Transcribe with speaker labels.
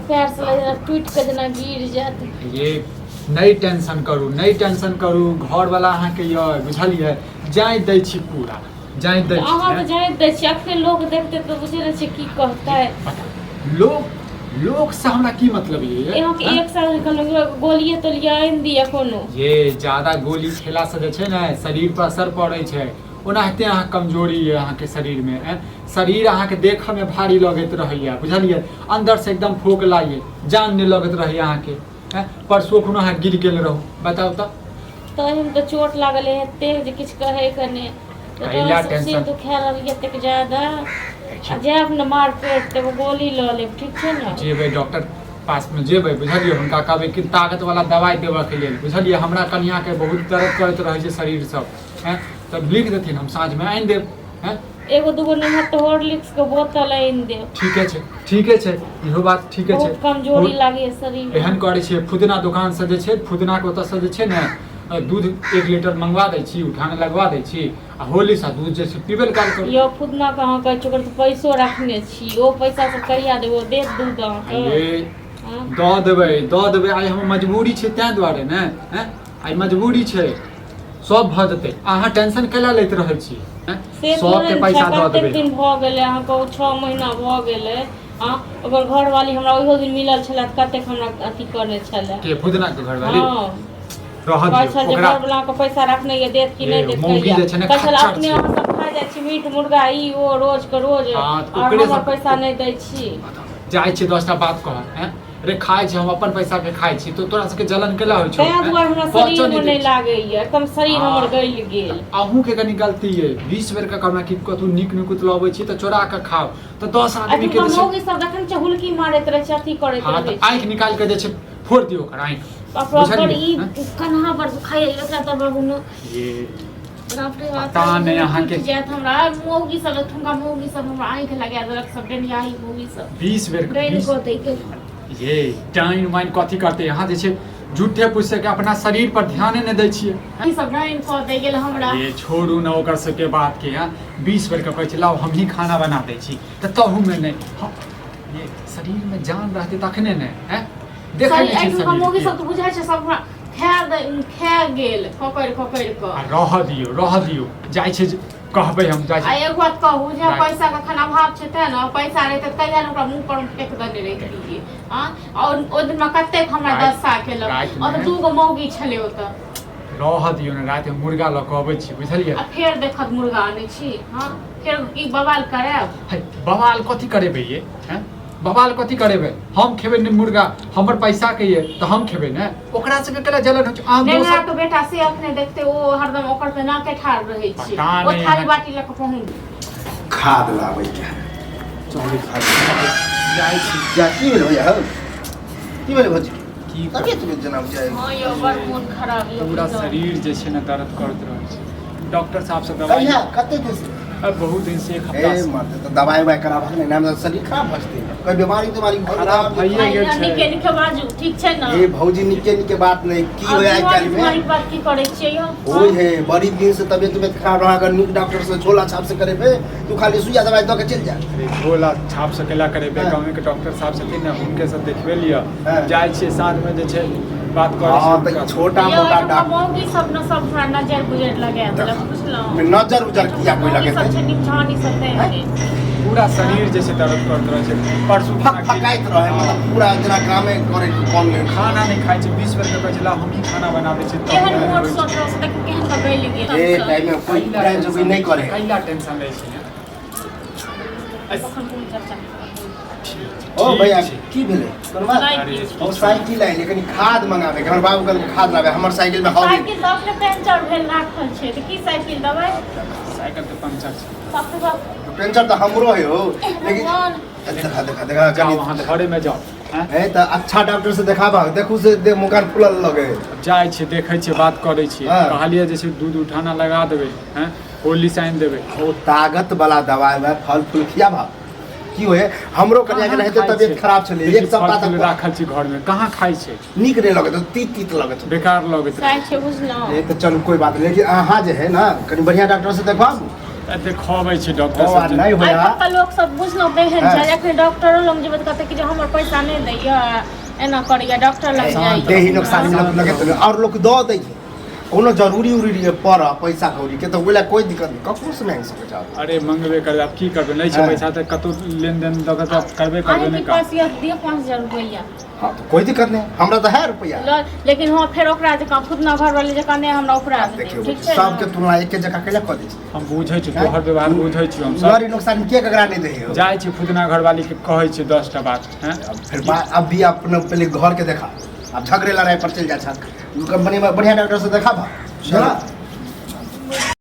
Speaker 1: पैर से जेना टूटि कऽ जेना गिर जायत।
Speaker 2: ये नहि टेंशन करू, नहि टेंशन करू, घरवला अहाँके यऽ, बुझलियै? जाँच दै छी, पूरा जाँच दै छी।
Speaker 1: अहाँ तऽ जाँच दै छी, अखने लोक देखतै तऽ बुझै नहि छै की कहतै।
Speaker 2: लोक लोकसँ हमरा की मतलब ये?
Speaker 1: अहाँके एक साल कहलहुँ गोलिए तोलिए आनि दिअ कोनो।
Speaker 2: ये ज्यादा गोली खेलासँ जे छै ने शरीर पर असर पड़ै छै। ओनाहिते अहाँ कमजोरी यऽ अहाँके शरीरमे, शरीर अहाँके देखऽमे भारी लगैत रहैए, बुझलियै? अन्दरसँ एकदम फोकला ये, जान नहि लगैत रहैए अहाँके। परसू एखनो अहाँ गिर गेल रहू, बताउ तऽ।
Speaker 1: तहिमे तऽ चोट लागल एते जे किछु कहैके नहि।
Speaker 2: कैला टेंशन
Speaker 1: दुखा रहल एतेक ज्यादा। आ जायब ने मार्केट तऽ एगो गोली लऽ लेब, ठीक छै ने?
Speaker 2: जेबै डॉक्टर पासमे जेबै, बुझलियै? हुनका कहबै कि ताकत वाला दवाइ देबऽके लेल, बुझलियै? हमरा कनियाके बहुत दर्द करैत रहै छै शरीर सब, हैं, तब लिख देथिन, हम साँझमे आनि देब, हैं।
Speaker 1: एगो दूगो नहि हैत तऽ हॉर्लिक्स के बोतल आनि देब।
Speaker 2: ठीके छै, ठीके छै, इहो बात ठीके छै।
Speaker 1: बहुत कमजोरी लागैए शरीर मे।
Speaker 2: एहन करै छियै, फुदना दोकानसँ जे छै, फुदनाके ओतऽसँ जे छै ने दूध 1 लीटर मंगवा दै छी, उठाने लगवा दै छी आ होली सँ दूध जे छै पीबे काल करू।
Speaker 1: यौ, फुदना के अहाँ कहै छी, ओकर तऽ पैसो रखने छी। ओ पैसा सब कहिया देबै? ओ देत दूध अहाँके?
Speaker 2: ये
Speaker 1: हँ?
Speaker 2: दऽ देबै, दऽ देबै। आइ हमर मजबूरी छै ताहि दुआरे ने, हैं? आइ मजबूरी छै, सब भऽ जेतै। अहाँ टेंशन कैला लैत रहै छी, हैं?
Speaker 1: से थोड़े
Speaker 2: सबके
Speaker 1: ने
Speaker 2: पैसा
Speaker 1: छै,
Speaker 2: दऽ
Speaker 1: कतेक
Speaker 2: देबै।
Speaker 1: दिन भऽ गेलै अहाँके, ओ 6 महीना भऽ गेलै। आ ओकर घरवाली हमरा ओहियो दिन मिलल छलै तऽ कतेक हमरा अथी करने छलै।
Speaker 2: के, फुदना के घरवाली?
Speaker 1: हँ।
Speaker 2: रहऽ
Speaker 1: कहै
Speaker 2: दियौ
Speaker 1: छल जे
Speaker 2: ओकरा।
Speaker 1: घरवला के पैसा रखने ये, देत कि
Speaker 2: ए,
Speaker 1: नहि देत?
Speaker 2: मौगी
Speaker 1: कहिया
Speaker 2: जे छै ने
Speaker 1: कहै छल
Speaker 2: खच्चर
Speaker 1: अपने
Speaker 2: छै।
Speaker 1: अहाँ सब खा जाइ छी मीट मुर्गा ई ओ रोज के रोज
Speaker 2: हँ, तऽ
Speaker 1: और
Speaker 2: ओकरे
Speaker 1: हमर
Speaker 2: सब
Speaker 1: पैसा नहि दै छी।
Speaker 2: जाइ छी 10टा बात कहऽ, हैं? रे, खाइ छी हम अपन पैसा के खाइ छी तऽ तोरा सबके जलन केला होइ छौ?
Speaker 1: तैं दुआरे हमरा
Speaker 2: पचऽ
Speaker 1: शरीरमे
Speaker 2: नहि दै
Speaker 1: नहि
Speaker 2: छै।
Speaker 1: लागैया एकदम, शरीर हमर गलि गेल।
Speaker 2: अहूँके कनि गलती अइ। 20 बेरके कहलहुँ कि कतहु नीक निकुत लबै छी तऽ चोरा कऽ खाउ तऽ 10 आदमीके
Speaker 1: एखुनका
Speaker 2: जे छै
Speaker 1: मौगी सब देखै ने छै, हुलकी मारैत रहै छै, अथी करैत
Speaker 2: हँ
Speaker 1: रहै
Speaker 2: तऽ
Speaker 1: छै।
Speaker 2: आँखि निकालि कऽ जे छै फोड़ि दियौ ओकर आँखि।
Speaker 1: बाप रे, बड़
Speaker 2: बुझलियै?
Speaker 1: ई
Speaker 2: हँ?
Speaker 1: कन्हा पर दुखाइया, एकरा तऽ बाबू ने।
Speaker 2: ये
Speaker 1: बाप रे बाप।
Speaker 2: पता नहि अहाँके।
Speaker 1: टूटि जायत हमरा। मौगी सब, एखुनका मौगी सब हमरा आँखि लगा देलक सब, डनियाही मौगी सब।
Speaker 2: 20 बेर
Speaker 1: डाइन
Speaker 2: 20
Speaker 1: कऽ दै के।
Speaker 2: ये डाइन वाइन कथी करतै? यहाँ जे छै झूठे पूछे के अपना शरीर पर ध्याने नहि दै छियै।
Speaker 1: ई सब डाइन कऽ दै गेल हमरा।
Speaker 2: ये छोड़ू ने ओकर सबके बात के। यहाँ 20 बेर के कहै छै लाउ हमही खाना बना दै छी तऽ तहूमे नहि। हँ, ये शरीरमे जान रहतै तखने ने, हैं? देखै नहि छियै
Speaker 1: एखुनका मौगी
Speaker 2: शरीरके।
Speaker 1: सब तऽ बुझाइ छै सब हमरा खा दै, खा गेल पकड़ि पकड़ि कऽ।
Speaker 2: आ रहऽ दियौ, रहऽ दियौ, जाइ छै जे कहबै हम जाइ
Speaker 1: आ
Speaker 2: छी।
Speaker 1: एगो बात कहू जे
Speaker 2: राति।
Speaker 1: पैसा के एखन अभाव छै तें ने, पैसा रहितै तऽ कहिया ने ओकरा मुँह पर फेक देने रहितियै। आ और ओहि दिनमे कतेक हमरा
Speaker 2: राति-
Speaker 1: दशा केलक।
Speaker 2: रातिमे-
Speaker 1: ओतऽ दूगो मौगी छलै ओतऽ।
Speaker 2: रहऽ दियौ ने, रातिमे मुर्गा लऽ कऽ अबै छी, बुझलियै?
Speaker 1: आ फेर देखत मुर्गा आनै छी। हँ, फेर की बवाल करायब?
Speaker 2: है, बवाल कथी करेबै ये, हैं? बवाल कथी करेबै? हम खेबै ने मुर्गा, हमर पैसा के ये तऽ हम खेबै ने। ओकरा सबके केला जलन होइ छै? अहाँ
Speaker 1: नेंगरा
Speaker 2: दोसर
Speaker 1: के बेटा से अखने देखते, ओ हरदम ओकर तऽ नाके ठाढ़ रहै छै।
Speaker 2: पता
Speaker 1: ओ
Speaker 2: नहि
Speaker 1: थारी
Speaker 2: अहाँ-
Speaker 1: बाटी लऽ कऽ पहुँच
Speaker 3: खाद लाबैके है।
Speaker 2: चलू, जाइ छी।
Speaker 3: जा, की भेल भैया हौ? की भेल भौजी?
Speaker 2: की
Speaker 3: तबियत तबियत जेना बुझाइ।
Speaker 1: हँ यौ, बड़ मोन खराब यऽ।
Speaker 2: पूरा
Speaker 1: बुझलहुँ।
Speaker 2: शरीर जे छै ने दर्द करैत रहै छै। डॉक्टर साहब से दवाई
Speaker 3: कहिया, कते दिन से?
Speaker 2: अब बहुत दिन से, एक हफ्ता
Speaker 3: ए
Speaker 2: से।
Speaker 3: मरते तऽ दवाई उवाई कराबह ने, नाम शरीर खराब भऽ जेतै, कोई बीमारी तीमारी भऽ
Speaker 2: खराब
Speaker 3: जेतै।
Speaker 2: भइए गेल छै।
Speaker 1: निके निके बाजू, ठीक छै ने?
Speaker 3: ए भौजी, निके निके बात नहि की
Speaker 1: आ
Speaker 3: होय आइ
Speaker 1: बीमारी
Speaker 3: काल्हि में
Speaker 1: तिमारी के बात की करै छियै यौ?
Speaker 3: होय है बड़ी दिन से तबियत तबियत खराब रहा, अगर नीक डॉक्टर से झोला छाप से करेबे तू खाली सुइया दवाई दऽ के चलि जा।
Speaker 2: अरे झोला छाप से केला करेबै?
Speaker 3: हाँ।
Speaker 2: गाँव के डॉक्टर साहब छथिन ने, हुनके से देखबे लिअ।
Speaker 3: हाँ।
Speaker 2: जाइ छियै साँझमे जे छै बात करै
Speaker 3: हँ
Speaker 2: छियै
Speaker 3: तऽ
Speaker 2: हुनका से।
Speaker 3: छोटा
Speaker 1: यौ,
Speaker 3: मोटा
Speaker 1: एहिठुमका
Speaker 3: डॉक्टर
Speaker 1: मौगी सब ने सब हमरा नजर गुजर लगा देलक, बुझलहुँ?
Speaker 3: नजर उजर किया कोई
Speaker 1: मौगी सब
Speaker 3: लगेतै?
Speaker 1: छै निपछानी सब तेहने।
Speaker 2: पूरा शरीर जे छै दर्द करैत रहै छै। परसू
Speaker 3: फक फकाइत रहे, मतलब पूरा जेना कामे करे के कोन नहि।
Speaker 2: खाना नहि खाइ छै। 20 बेर के कहै छै ला हमही खाना बना दै छियै तब
Speaker 1: केहन
Speaker 2: नहि
Speaker 1: मोट
Speaker 2: होइ छै।
Speaker 1: सोट रहै छै, देखियौ केहन तऽ गलि गेल।
Speaker 3: ए टाइम में कोई
Speaker 2: कैला
Speaker 3: टाइम जोगी नहि करे।
Speaker 2: कैला टेंशन लै छै ने?
Speaker 1: कखन कोन चर्चा करब?
Speaker 3: ओ भैया,
Speaker 2: ठीक छै।
Speaker 3: की भेलै? कोनो बात?
Speaker 1: नहि।
Speaker 2: अरे
Speaker 3: हम साइकिल आइले कनि खाद मंगाबे के, हमर बाबू कहलकै खाद लाबे, हमर साइकिल में हॉल।
Speaker 1: साइकिल तऽ अपने पंचर भेल राखल छै तऽ की साइकिल देबै?
Speaker 2: साइकिल तऽ पंचर छै।
Speaker 1: बाप रे बाप।
Speaker 3: पंचर तऽ हमरो है हो, लेकिन
Speaker 1: भगवान।
Speaker 3: देखा देखा देखा।
Speaker 2: जाओ
Speaker 3: कनि
Speaker 2: अहाँ घरे में जाओ, हैं?
Speaker 3: है तऽ अच्छा डॉक्टर से देखाबा, देखू से देह मुकान फूलल लगे।
Speaker 2: जाइ छियै, देखै छियै, बात करै छियै।
Speaker 3: हाँ।
Speaker 2: कहलियै जे छै दूध उठाना लगा देबै, हैं, होली से आनि देबै।
Speaker 3: ओ ताकत वाला दवाई में फल फूल खियाबा। की होए, हमरो कनिया के
Speaker 2: कहाँ
Speaker 3: रहते
Speaker 2: खाइ
Speaker 3: तबियत
Speaker 2: छै?
Speaker 3: खराब छलै
Speaker 2: देखी,
Speaker 3: एक सप्ताह
Speaker 2: फल फूल
Speaker 3: तक
Speaker 2: राखल छै घरमे, कहाँ खाइ छै?
Speaker 3: नीक नहि लगैत, तीत तीत लगैत।
Speaker 2: बेकार लगैत रहै।
Speaker 1: सएह छै, बुझलहुँ?
Speaker 3: ए तऽ चलू कोई बात नहीं, लेकिन अहाँ जे है ना कनि बढ़िया डॉक्टर से देखबाबू।
Speaker 2: देखबै छै डॉक्टर
Speaker 3: ओ, आ
Speaker 2: सब
Speaker 3: नहि
Speaker 1: आइ
Speaker 3: होया
Speaker 1: काल्हि लोक सब बुझलहुँ तेहन छै, एखन डॉक्टरो लग जेबै तऽ कहतै कि जे हमर पैसा नहि दैया, एना करैया, डॉक्टर लग
Speaker 2: शान्त
Speaker 1: जाइया।
Speaker 3: देही नुकसान लगे तऽ आओर लोक दऽ दै छै। कोनो जरूरी उरूरी पड़ पैसा कौड़ी के तऽ ओहि लए कोइ दिक्कत नहि, ककरो से मांगि सकै छै आदमी।
Speaker 2: अरे मंगबे करबै, आब की करबै, नहि छै
Speaker 3: हाँ।
Speaker 2: पैसा तऽ कतौ लेनदेन दऽ कऽ तऽ करबे करबै।
Speaker 1: अहीँके
Speaker 2: नहि काम
Speaker 1: पास यऽ दिअ 5000 रुपैआ।
Speaker 3: हाँ तऽ कोइ दिक्कत नहि, हमरा तऽ है रुपैआ।
Speaker 1: लेकिन हँ, फेर ओकरा जकाँ फुदना घरवाली जकाँ नहि हमरा उपरा
Speaker 3: आब
Speaker 1: देब,
Speaker 3: देखियौ,
Speaker 1: ठीक छै ने?
Speaker 3: सबके तुलना एके जगह कैला कऽ दै छै?
Speaker 2: हम बुझै छी तोहर व्यवहार, बुझै छी हम सब।
Speaker 3: लड़ी नुकसान के ककरा नहि दै हो।
Speaker 2: जाइ छी फुदना घरवाली के, कहै छी 10टा बात हैं।
Speaker 3: अब फिर अब भी अपना पहले घर के देखा, अब झगड़े लड़ाई पर चल जा छा, कंपनी में बढ़िया डॉक्टर से देखा भा।
Speaker 2: चलो।